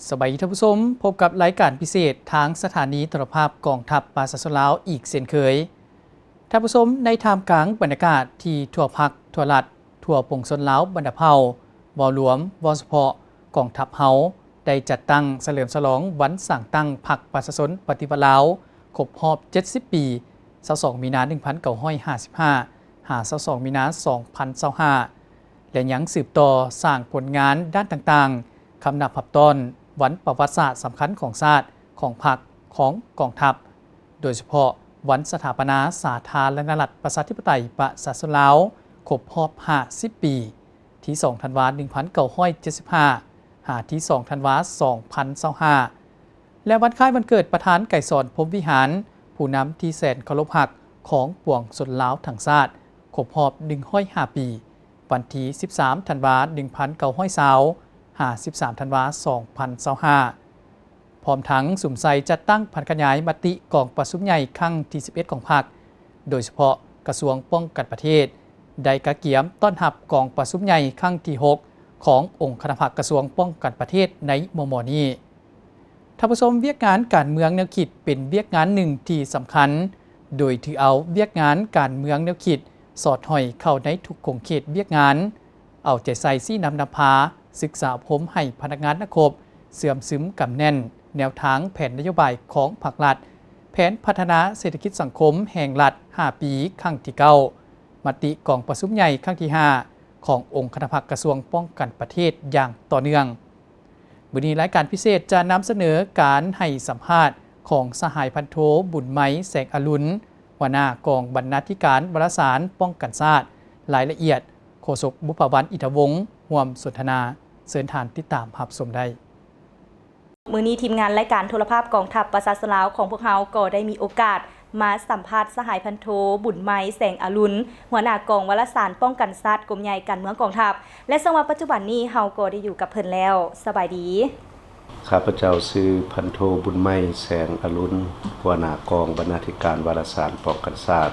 ສະບາຍດີທ່ານຜູ້ຊົມ, ພົບກັບລາຍການພິເສດທາງສະຖານີໂທລະພາບກອງທັບປະຊາຊົນລາວອີກເຊັ່ນເຄີຍ. ທ່ານຜູ້ຊົມ, ໃນທ່າມກາງບັນຍາກາດທີ່ທົ່ວພັກ, ທົ່ວລັດ, ທົ່ວປວງຊົນລາວບັນດາເຜົ່າ ເວົ້າລວມ, ເວົ້າສະເພາະ, ກອງທັບເຮົາໄດ້ຈັດຕັ້ງສະເຫຼີມສະຫຼອງວັນສ້າງຕັ້ງພັກປະຊາຊົນປະຕິວັດລາວ ຄົບຮອບເຈັດສິບປີ, ຊາວສອງມີນາ ໜຶ່ງພັນເກົ້າຮ້ອຍຫ້າສິບຫ້າ ຫາ ຊາວສອງມີນາ ສອງພັນຊາວຫ້າ ແລະ ຍັງສືບຕໍ່ສ້າງຜົນງານດ້ານຕ່າງໆ, ຄຳນັບຮັບຕ້ອນວັນປະຫວັດສາດສຳຄັນຂອງຊາດ, ຂອງພັກ, ຂອງກອງທັບ, ໂດຍສະເພາະວັນສະຖາປະນາສາທາລະນະລັດ ປະຊາທິປະໄຕ ປະຊາຊົນລາວ ຄົບຮອບຫ້າສິບປີ, ທີສອງທັນວາ ໜຶ່ງພັນເກົ້າຮ້ອຍເຈັດສິບຫ້າ ຫາ ທີສອງທັນວາ ສອງພັນຊາວຫ້າ ແລະ ວັນຄ້າຍວັນເກີດປະທານໄກສອນ ພົມວິຫານ ຜູ້ນຳທີ່ແສນເຄົາລົບຮັກຂອງປວງຊົນລາວທັງຊາດ ຄົບຮອບໜຶ່ງຮ້ອຍຫ້າປີ, ວັນທີສິບສາມທັນວາ ໜຶ່ງພັນເກົ້າຮ້ອຍຊາວ ຫາ ສິບສາມທັນວາ ສອງພັນຊາວຫ້າ ພ້ອມທັງສຸມໃສ່ຈັດຕັ້ງຜັນຂະຫຍາຍມະຕິກອງປະຊຸມໃຫຍ່ຄັ້ງທີສິບເອັດຂອງພັກ, ໂດຍສະເພາະກະຊວງປ້ອງກັນປະເທດ ໄດ້ກະກຽມຕ້ອນຮັບກອງປະຊຸມໃຫຍ່ຄັ້ງທີຫົກ ຂອງອົງຄະນະພັກກະຊວງປ້ອງກັນປະເທດໃນມໍ່ໆນີ້. ທ່ານຜູ້ຊົມ, ວຽກງານການເມືອງແນວຄິດເປັນວຽກງານໜຶ່ງທີ່ສຳຄັນ, ໂດຍຖືເອົາວຽກງານການເມືອງແນວຄິດສອດຫ້ອຍເຂົ້າໃນທຸກຂົງເຂດວຽກງານ, ເອົາໃຈໃສ່ຊີ້ນຳນຳພາ, ສຶກສາອົບຮົມໃຫ້ພະນັກງານນັກຮົບເຊື່ອມຊຶມກຳແໜ້ນແນວທາງແຜນນະໂຍບາຍຂອງພັກລັດ, ແຜນພັດທະນາເສດຖະກິດສັງຄົມແຫ່ງລັດຫ້າປີຄັ້ງທີເກົ້າ, ມະຕິກອງປະຊຸມໃຫຍ່ຄັ້ງທີຫ້າ ຂອງອົງຄະນະພັກກະຊວງປ້ອງກັນປະເທດຢ່າງຕໍ່ເນື່ອງ. ມື້ນີ້ລາຍການພິເສດຈະນຳສະເໜີການໃຫ້ສຳພາດຂອງສະຫາຍພັນໂທ ບຸນໄມ ແສງອະລຸນ, ຫົວໜ້າກອງບັນນາທິການວາລະສານປ້ອງກັນຊາດ, ລາຍລະອຽດ ໂຄສົກ ບຸບພາວັນ ອິນທະວົງ ຮ່ວມສົນທະນາ. ເຊີນທ່ານຕິດຕາມຮັບຊົມໄດ້. ມື້ນີ້ທີມງານລາຍການໂທລະພາບກອງທັບປະຊາຊົນລາວຂອງພວກເຮົາກໍໄດ້ມີໂອກາດມາສຳພາດສະຫາຍພັນໂທ ບຸນໄມ ແສງອະລຸນ, ຫົວໜ້າກອງວາລະສານປ້ອງກັນຊາດ ກົມໃຫຍ່ການເມືອງກອງທັບ ແລະ ເຊິ່ງວ່າປັດຈຸບັນນີ້ເຮົາກໍໄດ້ຢູ່ກັບເພິ່ນແລ້ວ. ສະບາຍດີ. ຂ້າພະເຈົ້າຊື່ພັນໂທ ບຸນໄມ ແສງອະລຸນ, ຫົວໜ້າກອງບັນນາທິການວາລະສານປ້ອງກັນຊາດ.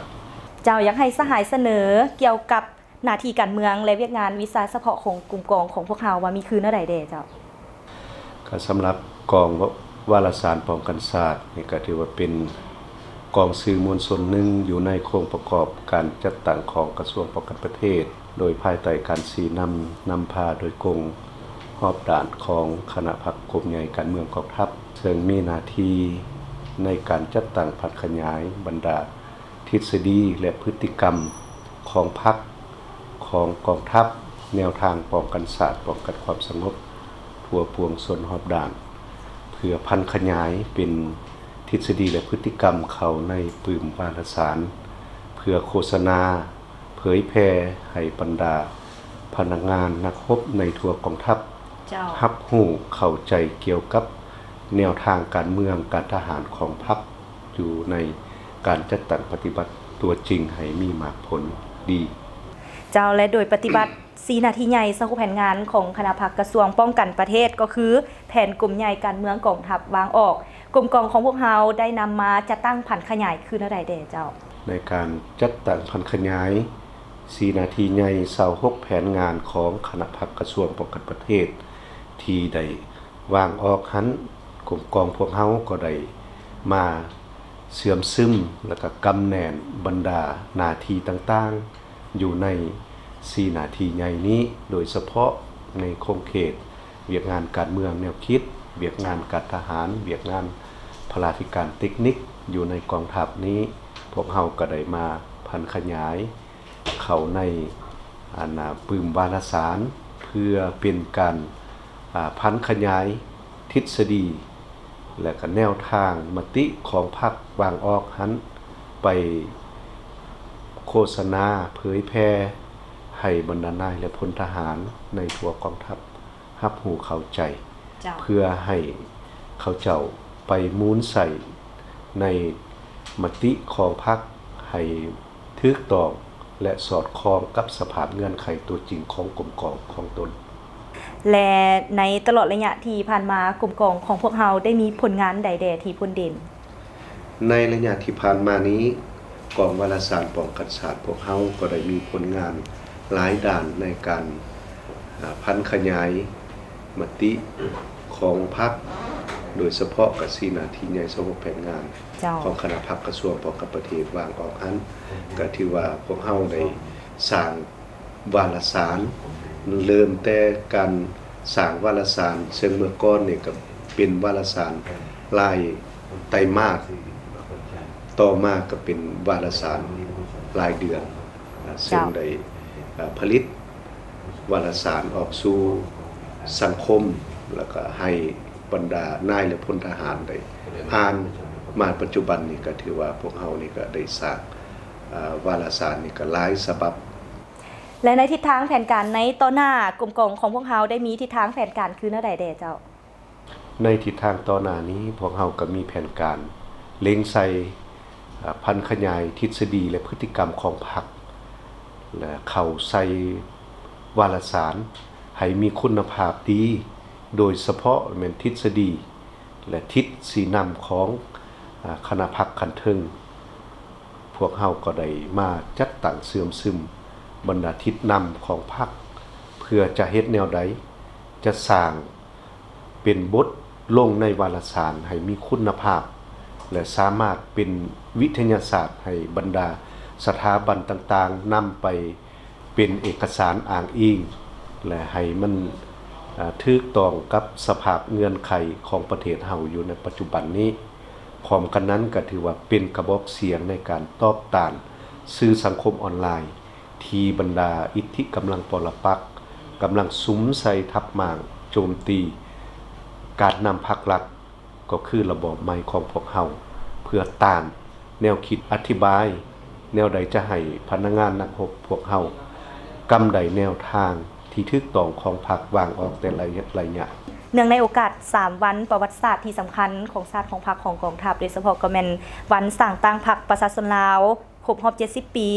ເຈົ້າ, ຢາກໃຫ້ສະຫາຍສະເໜີກ່ຽວກັບໜ້າທີ່ການເມືອງ ແລະ ວຽກງານວິຊາສະເພາະຂອງກົມກອງຂອງພວກເຮົາວ່າມີຄືແນວໃດແດ່ເຈົ້າ? ກໍສຳລັບກອງວາລະສານປ້ອງກັນຊາດນີ້ ກໍຖືວ່າເປັນກອງສື່ມວນຊົນໜຶ່ງຢູ່ໃນໂຄງປະກອບການຈັດຕັ້ງຂອງກະຊວງປ້ອງກັນປະເທດ, ໂດຍພາຍໃຕ້ການຊີ້ນຳນຳພາໂດຍກົງຮອບດ້ານຂອງຄະນະພັກກົມໃຫຍ່ການເມືອງກອງທັບ, ເຊິ່ງມີໜ້າທີ່ໃນການຈັດຕັ້ງຜັນຂະຫຍາຍບັນດາທິດສະດີ ແລະ ພຶດຕິກຳຂອງພັກ, ຂອງກອງທັບ, ແນວທາງປ້ອງກັນຊາດ, ປ້ອງກັນຄວາມສະຫງົບທົ່ວປວງຊົນຮອບດ້ານ, ເພື່ອຜັນຂະຫຍາຍເປັນທິດສະດີ ແລະ ພຶດຕິກຳເຂົ້າໃນປຶ້ມວາລະສານ, ເພື່ອໂຄສະນາ ເຜີຍແຜ່ໃຫ້ບັນດາພະນັກງານນັກຮົບໃນທົ່ວກອງທັບ ເຈົ້າ ຮັບຮູ້ເຂົ້າໃຈກ່ຽວກັບແນວທາງການເມືອງການທະຫານຂອງພັກ ຢູ່ໃນການຈັດຕັ້ງປະຕິບັດຕົວຈິງໃຫ້ມີໝາກຜົນດີ. ເຈົ້າ ແລະ ໂດຍປະຕິບັດສີ່ໜ້າທີ່ໃຫຍ່ ຊາວຫົກແຜນງານຂອງຄະນະພັກກະຊວງປ້ອງກັນປະເທດ ກໍຄື ແຜນກົມໃຫຍ່ການເມືອງກອງທັບວາງອອກ, ກົມກອງຂອງພວກເຮົາໄດ້ນຳມາຈັດຕັ້ງຜັນຂະຫຍາຍຄືແນວໃດແດ່ເຈົ້າ? ໃນການຈັດຕັ້ງຜັນຂະຫຍາຍສີ່ໜ້າທີ່ໃຫຍ່ ຊາວຫົກແຜນງານຂອງຄະນະພັກກະຊວງປ້ອງກັນປະເທດ ທີ່ໄດ້ວາງອອກຫັ້ນ, ກົມກອງພວກເຮົາກໍໄດ້ມາເຊື່ອມຊຶມ ແລະ ກະກຳແໜ້ນບັນດາໜ້າທີ່ຕ່າງໆ ຢູ່ໃນສີ່ໜ້າທີ່ໃຫຍ່ນີ້, ໂດຍສະເພາະໃນຂົງເຂດວຽກງານການເມືອງແນວຄິດ, ວຽກງານການທະຫານ, ວຽກງານພະລາທິການເຕັກນິກຢູ່ໃນກອງທັບນີ້, ພວກເຮົາກໍໄດ້ມາຜັນຂະຫຍາຍເຂົ້າໃນ ອັນ ອ່າ ປຶ້ມວາລະສານ ເພື່ອເປັນການ ອ່າ ຜັນຂະຫຍາຍທິດສະດີ ແລະ ກະແນວທາງມະຕິຂອງພັກວາງອອກຫັ້ນ ໄປໂຄສະນາເຜີຍແຜ່ໃຫ້ບັນດານາຍ ແລະ ພົນທະຫານໃນທົ່ວກອງທັບຮັບຮູ້ເຂົ້າໃຈ ເຈົ້າ ເພື່ອໃຫ້ເຂົາເຈົ້າໄປໝູນໃຊ້ໃນມະຕິຂອງພັກໃຫ້ ຖືກຕ້ອງ ແລະ ສອດຄ່ອງກັບສະພາບເງື່ອນໄຂຕົວຈິງຂອງກົມກອງຂອງຕົນ. ແລະ ໃນຕະຫຼອດໄລຍະທີ່ຜ່ານມາ, ກົມກອງຂອງພວກເຮົາໄດ້ມີຜົນງານໃດແດ່ທີ່ໂດດເດັ່ນ? ໃນໄລຍະທີ່ຜ່ານມານີ້, ກອງວາລະສານປ້ອງກັນຊາດພວກເຮົາກໍໄດ້ມີຜົນງານຫຼາຍດ້ານໃນການ ອາ ຜັນຂະຫຍາຍມະຕິຂ ຂອງພັກ ໂດຍສະເພາະກະສີ່ໜ້າທີ່ໃຫຍ່ ຊາວຫົກແຜນງານ ເຈົ້າ ຂອງຄະນະພັກກະຊວງປ້ອງກັນປະເທດວາງອອກຫັ້ນ ກະຖືວ່າພວກເຮົາໄດ້ສ້າງວາລະສານ ເລີ່ມແຕ່ການສ້າງວາລະສານ ເຊິ່ງເມື່ອກ່ອນນີ້ກະເປັນວາລະສານລາຍໄຕມາດ ຕໍ່ມາກະເປັນວາລະສານລາຍເດືອນ ເຊິ່ງ ເຈົ້າ ໄດ້ ເອີ່ ຜະລິດ ວາລະສານອອກສູ່ສັງຄົມ ແລ້ວກະໃຫ້ບັນດານາຍ ແລະ ພົນທະຫານໄດ້ອ່ານ ມາປັດຈຸບັນນີ້ກະຖືວ່າພວກເຮົານີ້ກະໄດ້ສ້າງ ເອີ່ ວາລະສານນີ້ກະຫຼາຍສະບັບ. ແລະ ໃນທິດທາງແຜນການໃນຕໍ່ໜ້າ ກົມກອງຂອງພວກເຮົາໄດ້ມີທິດທາງແຜນການຄືແນວໃດແດ່ເຈົ້າ? ໃນທິດທາງຕໍ່ໜ້ານີ້ ພວກເຮົາກະມີແຜນການເລັງໃສ່ ເອີ່ ຜັນຂະຫຍາຍທິດສະດີ ແລະ ພຶດຕິກຳຂອງພັກ ແລະ ເຂົ້າໃສ່ວາລະສານໃຫ້ມີຄຸນນະພາບດີ ໂດຍສະເພາະແມ່ນທິດສະດີ ແລະ ທິດຊີ້ນຳຂອງ ເອີ່ ຄະນະພັກຂັ້ນເທິງ. ພວກເຮົາກໍໄດ້ມາຈັດຕັ້ງເຊື່ອມຊຶມບັນດາທິດນຳຂອງພັກ ເພື່ອຈະເຮັດແນວໃດ ຈະສ້າງ ເປັນບົດລົງໃນວາລະສານໃຫ້ມີຄຸນນະພາບ ແລະ ສາມາດເປັນວິທະຍາສາດໃຫ້ບັນດາສະຖາບັນຕ່າງໆນຳໄປເປັນເອກະສານອ້າງອີງ ແລະ ໃຫ້ມັນ ເອີ່ ຖືກຕ້ອງກັບສະພາບເງື່ອນໄຂຂອງປະເທດເຮົາຢູ່ໃນປັດຈຸບັນນີ້. ພ້ອມກັນນັ້ນກະຖືວ່າເປັນກະບອກສຽງໃນການຕອບຕ້ານສື່ສັງຄົມອອນລາຍ ທີ່ບັນດາອິດທິກຳລັງປໍລະປັກກຳລັງສຸມໃສ່ທັບມ້າງໂຈມຕີການນຳພັກລັດ ກໍຄືລະບອບໃໝ່ຂອງພວກເຮົາ ເພື່ອຕ້ານແນວຄິດອະທິບາຍ ແນວໃດຈະໃຫ້ພະນັກງານນັກຮົບພວກເຮົາກຳໄດ້ແນວທາງທີ່ຖືກຕ້ອງຂອງພັກວາງອອກແຕ່ລະໄລຍະ. ເນື່ອງໃນໂອກາດສາມວັນປະຫວັດສາດທີ່ສຳຄັນຂອງຊາດ ຂອງພັກ ຂອງກອງທັບ ໂດຍສະເພາະກໍແມ່ນວັນສ້າງຕັ້ງພັກປະຊາຊົນລາວ ຄົບຮອບເຈັດສິບປີ,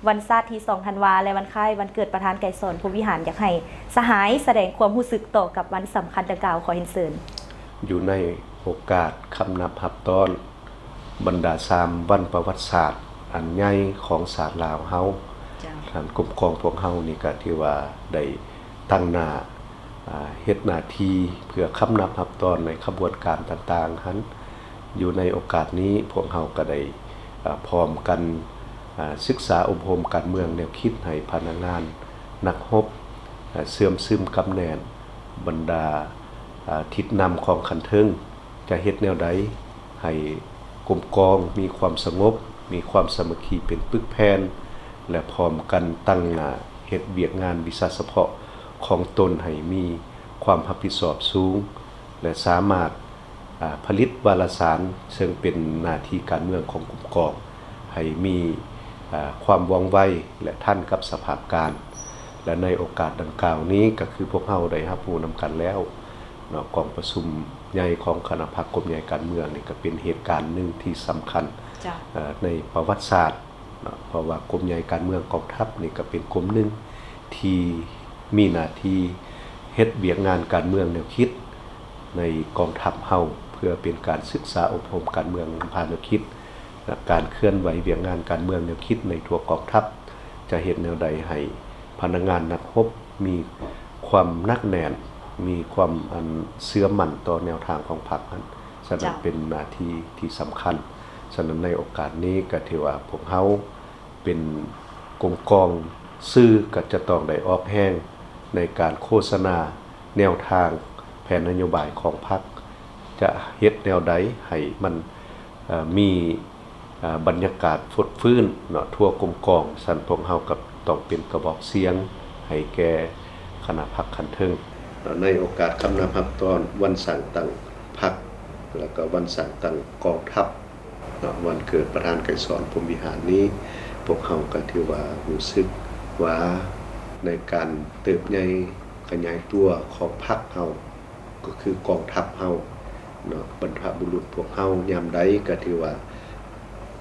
ວັນຊາດທີສອງທັນວາ ແລະ ວັນຄ້າຍວັນເກີດປະທານໄກສອນ ພົມວິຫານ ຢາກໃຫ້ສະຫາຍສະແດງຄວາມຮູ້ສຶກຕໍ່ກັບວັນສຳຄັນດັ່ງກ່າວ. ຂໍຮຽນເຊີນ. ຢູ່ໃນໂອກາດຄຳນັບຮັບຕ້ອນບັນດາສາມວັນປະຫວັດສາດອັນໃຫຍ່ຂອງຊາດລາວເຮົາ, ເຈົ້າ. ທ່ານກົມກອງພວກເຮົານີ້ກະຖືວ່າໄດ້ຕັ້ງໜ້າ ອາ ເຮັດໜ້າທີ່ເພື່ອຄຳນັບຮັບຕ້ອນໃນຂະບວນການຕ່າງໆຫັ້ນ. ຢູ່ໃນໂອກາດນີ້ ພວກເຮົາກະໄດ້ ອາ ພ້ອມກັນ ອາ ສຶກສາອົບຮົມການເມືອງແນວຄິດໃຫ້ພະນັກງານນັກຮົບ ອາ ເຊື່ອມຊຶມກຳແໜ້ນບັນດາ ອາ ທິດນຳຂອງຂັ້ນເທິງ ຈະເຮັດແນວໃດໃຫ້ກົມກອງມີຄວາມສະຫງົບ, ມີຄວາມສາມັກຄີເປັນປຶກແຜ່ນ ແລະ ພ້ອມກັນຕັ້ງໜ້າເຮັດວຽກງານວິຊາສະເພາະຂອງຕົນໃຫ້ມີຄວາມຮັບຜິດຊອບສູງ ແລະ ສາມາດ ອາ ຜະລິດວາລະສານ ເຊິ່ງເປັນໜ້າທີ່ການເມືອງຂອງກົມກອງ ໃຫ້ມີ ອາ ຄວາມວ່ອງໄວ ແລະ ທັນກັບສະພາບການ. ແລະ ໃນໂອກາດດັ່ງກ່າວນີ້ ກະຄືພວກເຮົາໄດ້ຮັບຮູ້ນຳກັນແລ້ວເນາະ, ກອງປະຊຸມໃຫຍ່ຂອງຄະນະພັກກົມໃຫຍ່ການເມືອງນີ້ ກະເປັນເຫດການໜຶ່ງທີ່ສຳຄັນ ເຈົ້າ. ເອີ່ ໃນປະຫວັດສາດ ເນາະ, ເພາະວ່າກົມໃຫຍ່ການເມືອງກອງທັບນີ້ກະເປັນກົມໜຶ່ງທີ່ມີໜ້າທີ່ເຮັດວຽກງານການເມືອງແນວຄິດໃນກອງທັບເຮົາ ເພື່ອເປັນການສຶກສາອົບຮົມການເມືອງນຳພາແນວຄິດ ແລະ ການເຄື່ອນໄຫວວຽກງານການເມືອງແນວຄິດໃນທົ່ວກອງທັບ ຈະເຮັດແນວໃດໃຫ້ພະນັກງານນັກຮົບມີຄວາມໜັກແໜ້ນ, ມີຄວາມ ອັນ ເຊື່ອໝັ້ນຕໍ່ແນວທາງຂອງພັກຫັ້ນ. ສະນັ້ນ ເຈົ້າ ເປັນໜ້າທີ່ທີ່ສຳຄັນ. ສະນັ້ນ ໃນໂອກາດນີ້ກະຖືວ່າພວກເຮົາ ເປັນກົມກອງສື່ ກະຈະຕ້ອງໄດ້ອອກແຮງໃນການໂຄສະນາແນວທາງແຜນນະໂຍບາຍຂອງພັກ ຈະເຮັດແນວໃດໃຫ້ມັນ ເອີ່ ມີ ເອີ່ ບັນຍາກາດຟົດຟື້ນເນາະ ທົ່ວກົມກອງ. ສະນັ້ນ ພວກເຮົາກະຕ້ອງເປັນກະບອກສຽງໃຫ້ແກ່ຄະນະພັກຂັ້ນເທິງ. ໃນໂອກາດຄຳນັບຮັບຕ້ອນວັນສ້າງຕັ້ງພັກ ແລະ ກະວັນສ້າງຕັ້ງກອງທັບ ເນາະ ວັນເກີດປະທານໄກສອນ ພົມວິຫານນີ້ ພວກເຮົາກະຖືວ່າຮູ້ສຶກວ່າ ໃນການເຕີບໃຫຍ່ຂະຫຍາຍຕົວຂອງພັກເຮົາ ກໍຄືກອງທັບເຮົາເນາະ, ບັນພະບຸລຸດພວກເຮົາຍາມໃດກະຖືວ່າ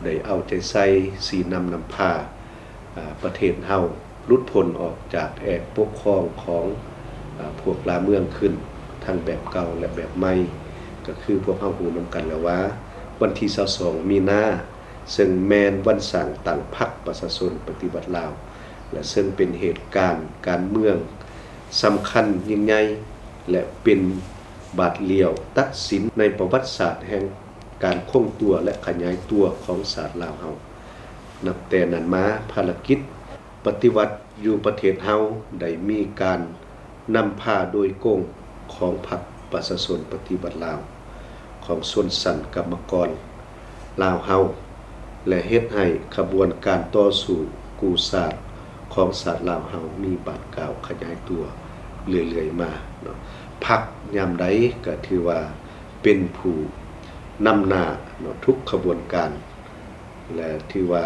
ໄດ້ເອົາໃຈໃສ່ຊີ້ນຳນຳພາ ອາ ປະເທດເຮົາ ຫຼຸດພົ້ນອອກຈາກແອກປົກຄອງຂອງ ອາ ພວກລ່າເມືອງຂຶ້ນ ທັງແບບເກົ່າ ແລະ ແບບໃໝ່. ກະຄືພວກເຮົາຮູ້ນຳກັນແລ້ວວ່າ ວັນທີຊາວສອງມີນາ ເຊິ່ງແມ່ນວັນສ້າງຕັ້ງພັກປະຊາຊົນປະຕິວັດລາວ ແລະ ເຊິ່ງເປັນເຫດການການເມືອງສຳຄັນຍິ່ງໃຫຍ່ ແລະ ເປັນ ບາດຫຼ້ຽວຕັດສິນໃນປະຫວັດສາດແຫ່ງການຄົງຕົວ ແລະ ຂະຫຍາຍຕົວຂອງຊາດລາວເຮົາ. ນັບແຕ່ນັ້ນມາ, ພາລະກິດປະຕິວັດຢູ່ປະເທດເຮົາໄດ້ມີການນຳພາໂດຍກົງຂອງພັກປະຊາຊົນປະຕິວັດລາວ, ຂອງຊົນຊັ້ນກຳມະກອນລາວເຮົາ ແລະ ເຮັດໃຫ້ຂະບວນການຕໍ່ສູ້ກູ້ຊາດຂອງຊາດລາວເຮົາມີບາດກ້າວຂະຫຍາຍຕົວເລື້ອຍໆມາເນາະ. ພັກຍາມໃດກໍຖືວ່າເປັນຜູ້ນຳໜ້າເນາະ ທຸກຂະບວນການ ແລະ ຖືວ່າ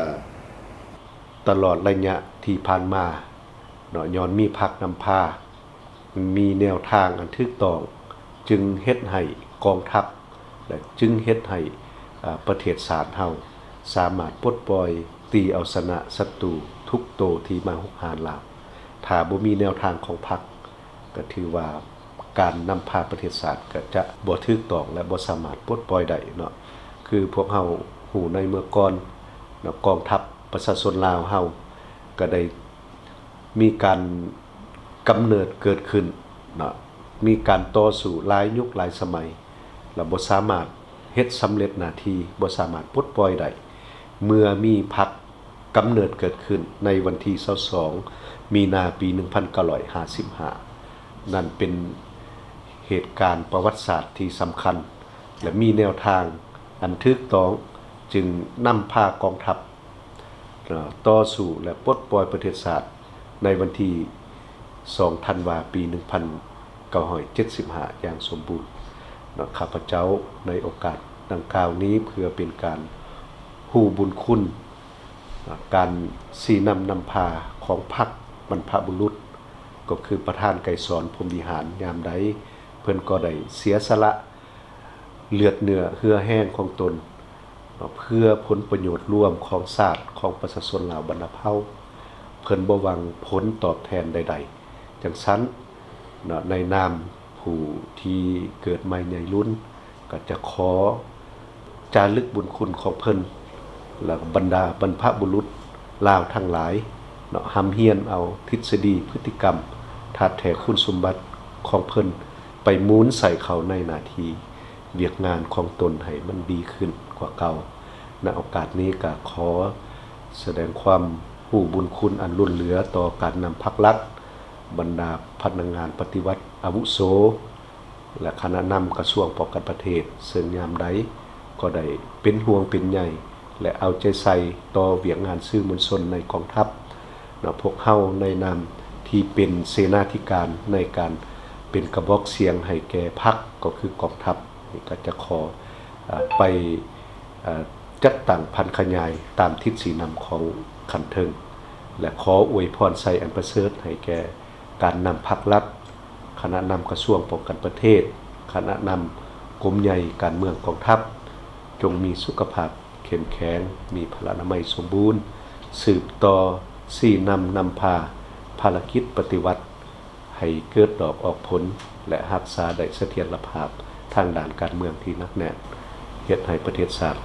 ຕະຫຼອດໄລຍະທີ່ຜ່ານມາເນາະ ຍ້ອນມີພັກນຳພາ ມີແນວທາງອັນຖືກຕ້ອງ ຈຶ່ງເຮັດໃຫ້ກອງທັບ ແລະ ຈຶ່ງເຮັດໃຫ້ ອາ ປະເທດຊາດເຮົາສາມາດປົດປ່ອຍ ຕີເອົາຊະນະສັດຕູທຸກໂຕທີ່ມາຮຸກຮານລາວ. ຖ້າບໍ່ມີແນວທາງຂອງພັກ ກໍຖືວ່າການນຳພາປະເທດຊາດກໍຈະບໍ່ຖືກຕ້ອງ ແລະ ບໍ່ສາມາດປົດປ່ອຍໄດ້ເນາະ. ຄືພວກເຮົາຮູ້ໃນເມື່ອກ່ອນເນາະ ກອງທັບປະຊາຊົນລາວເຮົາກໍໄດ້ ມີການກຳເນີດເກີດຂຶ້ນເນາະ ມີການຕໍ່ສູ້ຫຼາຍຍຸກຫຼາຍສະໄໝ ແລະ ບໍ່ສາມາດເຮັດສຳເລັດໜ້າທີ່ ບໍ່ສາມາດປົດປ່ອຍໄດ້. ເມື່ອມີພັກກຳເນີດເກີດຂຶ້ນໃນວັນທີຊາວສອງ ມີນາ ປີໜຶ່ງພັນເກົ້າຮ້ອຍຫ້າສິບຫ້າ ນັ້ນເປັນເຫດການປະຫວັດສາດທີ່ສຳຄັນ ແລະ ມີແນວທາງອັນຖືກຕ້ອງ ຈຶ່ງນຳພາກອງທັບ ເອີ່ ຕໍ່ສູ້ ແລະ ປົດປ່ອຍປະເທດຊາດ ໃນວັນທີສອງ ທັນວາ ປີໜຶ່ງພັນເກົ້າຮ້ອຍເຈັດສິບຫ້າ ຢ່າງສົມບູນເນາະ. ຂ້າພະເຈົ້າໃນໂອກາດດັ່ງກ່າວນີ້ ເພື່ອເປັນການຮູ້ບຸນຄຸນ ເນາະ ການຊີ້ນຳນຳພາຂອງພັກບັນພະບຸລຸດ ກໍຄືປະທານໄກສອນ ພົມວິຫານ ຍາມໃດເພິ່ນກໍໄດ້ເສຍສະຫຼະ ເລືອດເນື້ອເຫື່ອແຮງຂອງຕົນ ເນາະ ເພື່ອຜົນປະໂຫຍດລວມຂອງຊາດ ຂອງປະຊາຊົນລາວບັນດາເຜົ່າ. ເພິ່ນບໍ່ຫວັງຜົນຕອບແທນໃດໆ. ຈັ່ງຊັ້ນເນາະ ໃນນາມຜູ້ທີ່ເກີດໃໝ່ໃຫຍ່ລຸນ ກໍຈະຂໍຈາລຶກບຸນຄຸນຂອງເພິ່ນ ແລະ ບັນດາບັນພະບຸລຸດລາວທັງຫຼາຍເນາະ ຮ່ຳຮຽນເອົາທິດສະດີ, ພຶດຕິກຳ, ທາດແທ້ຄຸນສົມບັດຂອງເພິ່ນ ໄປໝູນໃສ່ເຂົ້າໃນໜ້າທີ່ວຽກງານຂອງຕົນໃຫ້ມັນດີຂຶ້ນກວ່າເກົ່າ. ໃນໂອກາດນີ້ກໍຂໍສະແດງຄວາມຮູ້ບຸນຄຸນອັນລົ້ນເຫຼືອຕໍ່ການນຳພັກລັດ, ບັນດາພະນັກງານປະຕິວັດອາວຸໂສ ແລະ ຄະນະນຳກະຊວງປ້ອງກັນປະເທດ, ເຊິ່ງຍາມໃດກໍໄດ້ເປັນຫ່ວງເປັນໃຍ ແລະ ເອົາໃຈໃສ່ຕໍ່ວຽກງານສື່ມວນຊົນໃນກອງທັບເນາະ. ພວກເຮົາໃນນາມທີ່ເປັນເສນາທິການໃນການເປັນກະບອກສຽງໃຫ້ແກ່ພັກ ກໍຄືກອງທັບ ນີ້ກໍຈະຂໍ ເອີ່ ໄປ ເອີ່ ຈັດຕັ້ງຜັນຂະຫຍາຍຕາມທິດຊີ້ນຳຂອງຂັ້ນເທິງ ແລະ ຂໍອວຍພອນໄຊອັນປະເສີດໃຫ້ແກ່ການນຳພັກລັດ, ຄະນະນຳກະຊວງປ້ອງກັນປະເທດ, ຄະນະນຳກົມໃຫຍ່ການເມືອງກອງທັບ ຈົ່ງມີສຸຂະພາບເຂັ້ມແຂງ, ມີພະລານາໄມສົມບູນ, ສືບຕໍ່ຊີ້ນຳນຳພາພາລະກິດປະຕິວັດ ໃຫ້ເກີດດອກອອກຜົນ ແລະ ຮັກສາໄດ້ສະຖຽນລະພາບທາງດ້ານການເມືອງທີ່ໜັກແໜ້ນ, ເຮັດໃຫ້ປະເທດຊາດ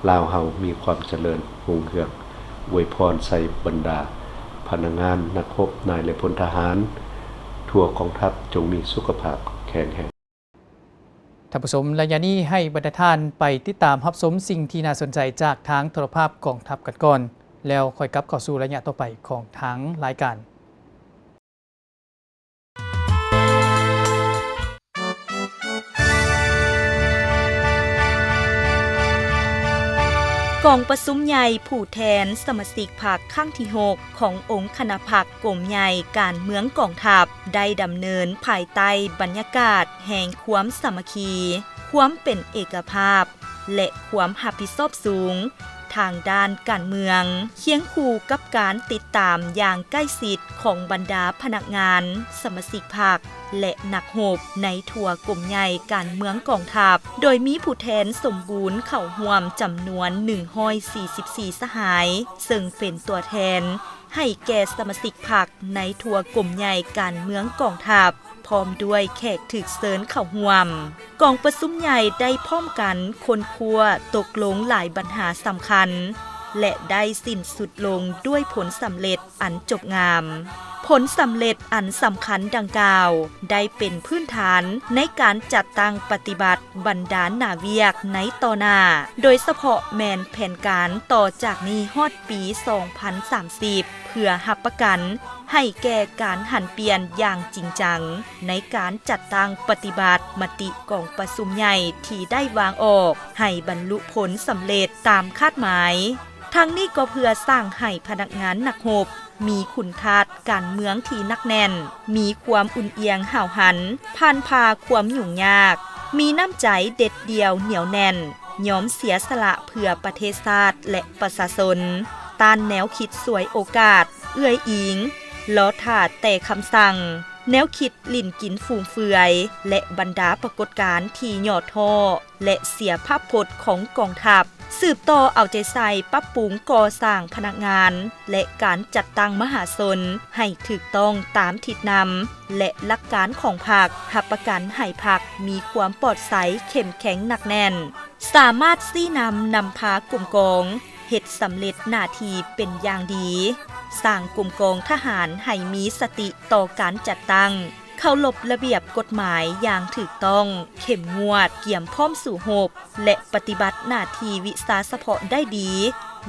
ລາວເຮົາມີຄວາມຈະເລີນຮຸ່ງເຮືອງ. ອວຍພອນໃສ່ບັນດາພະນັກງານ, ນັກຮົບ, ນາຍ ແລະ ພົນທະຫານທົ່ວກອງທັບ ຈົ່ງມີສຸຂະພາບແຂງແຮງ. ທ່ານຜູ້ຊົມ, ໄລຍະນີ້ໃຫ້ບັນດາທ່ານໄປຕິດຕາມຮັບຊົມສິ່ງທີ່ໜ້າສົນໃຈຈາກທາງໂທລະພາບກອງທັບກັນກ່ອນ, ແລ້ວຄ່ອຍກັບເຂົ້າສູ່ໄລຍະຕໍ່ໄປຂອງທາງລາຍການ. ກອງປະຊຸມໃຫຍ່ຜູ້ແທນສະມາຊິກພັກຄັ້ງທີຫົກ ຂອງອົງຄະນະພັກກົມໃຫຍ່ການເມືອງກອງທັບ ໄດ້ດຳເນີນພາຍໃຕ້ບັນຍາກາດແຫ່ງຄວາມສາມັກຄີ, ຄວາມເປັນເອກະພາບ ແລະ ຄວາມຮັບຜິດຊອບສູງ. ທາງດ້ານການເມືອງ, ຄຽງຄູ່ກັບການຕິດຕາມຢ່າງໃກ້ຊິດຂອງບັນດາພະນັກງານ, ສະມາຊິກພັກ ແລະ ນັກຮົບໃນທົ່ວກົມໃຫຍ່ການເມືອງກອງທັບ, ໂດຍມີຜູ້ແທນສົມບູນເຂົ້າຮ່ວມຈຳນວນໜຶ່ງຮ້ອຍສີ່ສິບສີ່ສະຫາຍ, ເຊິ່ງເປັນຕົວແທນໃຫ້ແກ່ສະມາຊິກພັກໃນທົ່ວກົມໃຫຍ່ການເມືອງກອງທັບ. ພ້ອມດ້ວຍແຂກຖືກເຊີນເຂົ້າຮ່ວມ. ກອງປະຊຸມໃຫຍ່ໄດ້ພ້ອມກັນຄົ້ນຄວ້າຕົກລົງຫຼາຍບັນຫາສຳຄັນ, ແລະ ໄດ້ສິ້ນສຸດລົງດ້ວຍຜົນສຳເລັດອັນຈົບງາມ. ຜົນສຳເລັດອັນສຳຄັນດັ່ງກ່າວ ໄດ້ເປັນພື້ນຖານໃນການຈັດຕັ້ງປະຕິບັດບັນດາໜ້າວຽກໃນຕໍ່ໜ້າ, ໂດຍສະເພາະແມ່ນແຜນການຕໍ່ຈາກນີ້ຮອດປີສອງພັນສາມສິບ ເພື່ອຮັບປະກັນໃຫ້ແກ່ການຫັນປ່ຽນຢ່າງຈິງຈັງ ໃນການຈັດຕັ້ງປະຕິບັດມະຕິກອງປະຊຸມໃຫຍ່ທີ່ໄດ້ວາງອອກ ໃຫ້ບັນລຸຜົນສຳເລັດຕາມຄາດໝາຍ. ທັງນີ້ກໍເພື່ອສ້າງໃຫ້ພະນັກງານນັກຮົບມີຄຸນທາດການເມືອງທີ່ໜັກແໜ້ນ, ມີຄວາມອຸ່ນອຽງຫ້າວຫັນ, ຜ່ານຜ່າຄວາມຫຍຸ້ງຍາກ, ມີນ້ຳໃຈເດັດດ່ຽວໜຽວແໜ້ນ, ຍອມເສຍສະຫຼະເພື່ອປະເທດຊາດ ແລະ ປະຊາຊົນ, ຕ້ານແນວຄິດສວຍໂອກາດ, ເອື້ອຍອີງ, ລໍຖ້າແຕ່ຄຳສັ່ງ, ແນວຄິດຫຼິ້ນກິນຟຸມເຟືອຍ ແລະ ບັນດາປາກົດການທີ່ຫຍໍ້ທໍ້ ແລະ ເສຍພາບພົດຂອງກອງທັບ, ສືບຕໍ່ເອົາໃຈໃສ່ປັບປຸງກໍ່ສ້າງພະນັກງານ ແລະ ການຈັດຕັ້ງມະຫາຊົນໃຫ້ຖືກຕ້ອງຕາມທິດນຳ ແລະ ຫຼັກການຂອງພັກ, ຮັບປະກັນໃຫ້ພັກມີຄວາມປອດໃສເຂັ້ມແຂງໜັກແໜ້ນ, ສາມາດຊີ້ນຳນຳພາກົມກອງ ເຮັດສຳເລັດໜ້າທີ່ເປັນຢ່າງດີ, ສ້າງກົມກອງທະຫານໃຫ້ມີສະຕິຕໍ່ການຈັດຕັ້ງ, ເຄົາລົບລະບຽບກົດໝາຍຢ່າງຖືກຕ້ອງ, ເຂັ້ມງວດ, ກຽມພ້ອມສູ້ຮົບ ແລະ ປະຕິບັດໜ້າທີ່ວິຊາສະເພາະໄດ້ດີ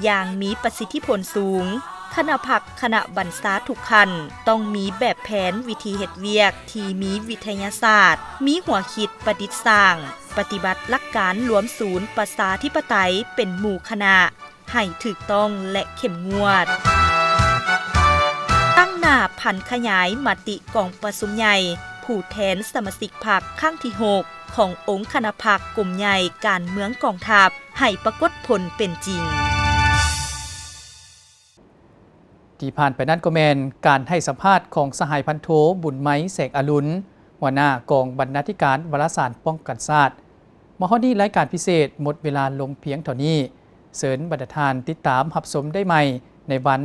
ຢ່າງມີປະສິດທິຜົນສູງ. ຄະນະພັກ, ຄະນະບັນຊາທຸກຂັ້ນ ຕ້ອງມີແບບແຜນວິທີເຮັດວຽກທີ່ມີວິທະຍາສາດ, ມີຫົວຄິດປະດິດສ້າງ, ປະຕິບັດຫຼັກການລວມສູນປະຊາທິປະໄຕເປັນໝູ່ຄະນະ ໃຫ້ຖືກຕ້ອງ ແລະ ເຂັ້ມງວດ. ຕັ້ງໜ້າຜັນຂະຫຍາຍມະຕິກອງປະຊຸມໃຫຍ່ຜູ້ແທນສະມາຊິກພັກຄັ້ງທີຫົກ ຂອງອົງຄະນະພັກກົມໃຫຍ່ການເມືອງກອງທັບ ໃຫ້ປາກົດຜົນເປັນຈິງ. ທີ່ຜ່ານໄປນັ້ນກໍແມ່ນການໃຫ້ສຳພາດຂອງສະຫາຍພັນໂທ ບຸນໄມ ແສງອະລຸນ ຫົວໜ້າກອງບັນນາທິການວາລະສານປ້ອງກັນຊາດ. ມາຮອດນີ້ລາຍການພິເສດໝົດເວລາລົງພຽງເທົ່ານີ້. ເຊີນບັນດາທ່ານຕິດຕາມຮັບຊົມໄດ້ໃໝ່ໃນວັນ